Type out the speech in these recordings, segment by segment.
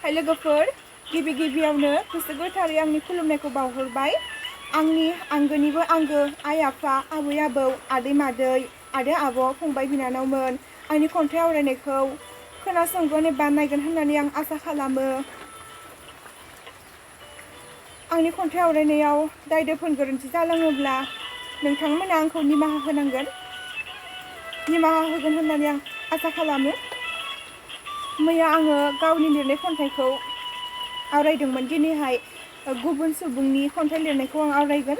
खुलुमबाय लोगोफोर गिबि गिबियावनो गोसो गोथारै आंनि खुलुमनायखौ बावहरबाय आंनि आंगोनिबो आंगो आइ आफा आबै आबौ आदै मादै आदा आब' फंबाय बिनानावमोन आंनि खन्थाइ आवरायनायखौ खोनासंगोन एबा नायगोन होननानै आं आसा खालामो। आंनि खन्थाइ आवरायनायाव दाय दोफोन गोरोन्थि जालाङोब्ला नोंथांमोना आंखौ निमाहा होनांगोन, निमाहा होगोन होननानै आं आसा खालामो। मैया आङो गावनि लिरनाय खन्थाइखौ आवरायदोंमोन, दिनैहाय गुबुन सुबुंनि खन्थाइ लिरनायखौ आं आवरायगोन।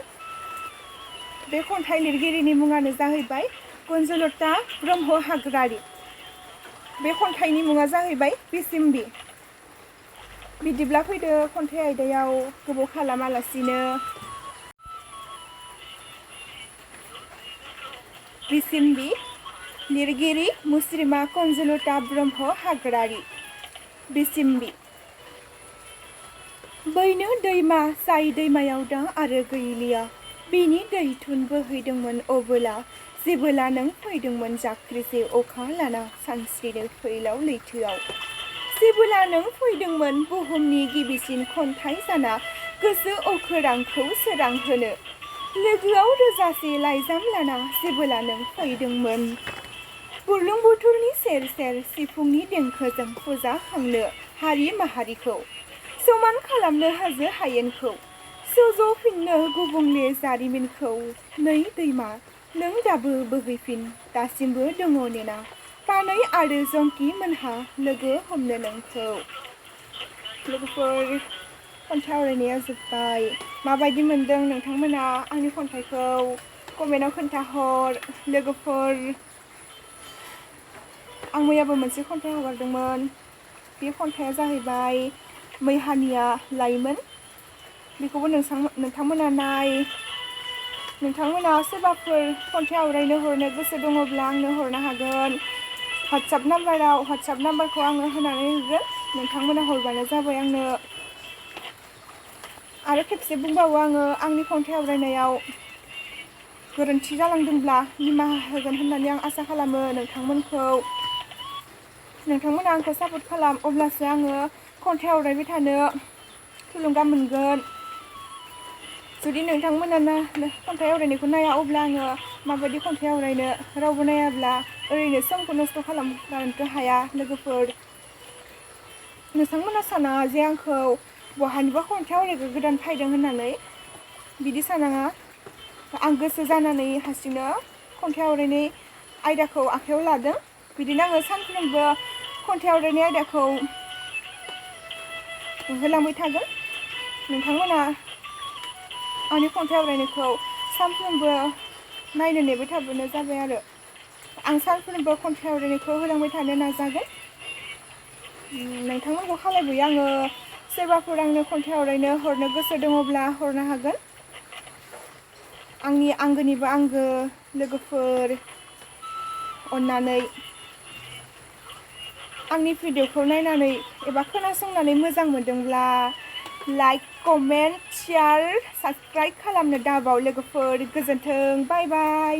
बे खन्थाइ लिरगिरिनि मुङानो जाहैबाय कुनजुलता ब्रह्म हाग्रारि। बे खन्थाइनि मुङा जाहैबाय बिसिम्बि। बिदिब्ला फैदो खन्थाइ आयदायाव गोबाव खालामालासिनो। बिसिम्बि लिरगिरि मुस्रिमा कुनजुलता ब्रह्म हाग्रारि। बिसिम्बि। बैनो दैमा जाय दैमायाव दा आरो गैलिया, बिनि दै थुन बोहैदोंमोन अबोला, जेबोला नों फैदोंमोन जाख्रिसे अखा लाना सानस्रिनो फैलाव लैथोआव। जेबोला नों फैदोंमोन बुहुमनि गिबिसिन खन्थाइ जाना गोसो अखोरांखौ सोरां होनो, लोगोआव रोजासे लाइजाम लाना जेबोला नों फैदोंमोन बुरलुंबुथुरनि सेर सेर सिफुंनि देंखोजों फुजा खांनो हारि माहारिखौ, समान खालामनो हाजो हायेनखौ, सुज'फिननो गुबुंले जारिमिनखौ। नै दैमा नों दाबो बोहैफिन, दासिमबो दङ नेना, पानै आरो जंकि मोनहा लोगो हमनो नोंखौ। लोगोफोर, खन्थाइ आवरायनाया जोब्बाय। माबायदि मोनदों नोंथांमोना आंनि खन्थाइखौ कमेन्टआव खोन्थाहर। लोगोफोर, आं मैयाबो मोनसे खन्थाइ हगारदोंमोन। बे खन्थाइया जाहैबाय मैहानिया लाइमोन। बेखौबो नोंथांमोना नाय। नोंथांमोना सोरबाफोर खन्थाइ आवरायनो हरनो गोसो दङब्ला आंनो हरनो हागोन। वाट्सएप नाम्बारखौ आङो होनानै होगोन, नोंथांमोना हरबानो जाबाय आंनो। आरो खेबसे बुंबावो आङो, आंनि खन्थाइ आवरायनायाव गोरोन्थि जालांदोंब्ला निमाहा होगोन होननानै आं आसा खालामो नोंथांमोनखौ। नोंथांमोना आंखौ सापर्ट खालाम, अब्लासो आङो खन्थाइ आवरायबाय थानो थुलुंगा मोनगोन। जुदि नोंथांमोना खन्थाइ आवरायनायखौ नाया, अब्ला आङो माबायदि खन्थाइ आवरायनो? रावबो नायाब्ला ओरैनो समखौ नस्थ' खालामनोथ' हाया। लोगोफोर, नोंथांमोना सानाङा जे आंखौ बहानिबा खन्थाइ आवरायग्रा गोदान फायदों होननानै, बिदि सानाङा। आं गोसो जानानै हारसिंनो खन्थाइ आवरायनाय आयदाखौ आखायाव लादों। बिदिनो आङो सानफ्रोमबो खन्थाइ आवरायनाय आयदाखौ होलांबाय थागोन। नोंथांमोना आंनि खन्थाइ आवरायनायखौ सानफ्रोमबो नायनो नेबाय थाबानो जाबाय आरो। आं सानफ्रोमबो खन्थाइ आवरायनायखौ होलांबाय थानो नाजागोन। नोंथांमोनखौ खावलायबोयो आङो, सोरबाफोर आंनो खन्थाइ आवरायनो हरनो गोसो दङब्ला हरनो हागोन। आंनि आंगोनिबो आंगो लोगोफोर, अन्नानै आंनि भिडिअखौ नायनानै एबा खोनासंनानै मोजां मोनदोंब्ला लाइक, कमेन्ट, शेयार, साबस्क्राइब खालामनो दाबाव लोगोफोर। गोजोन्थों, बाय बाय।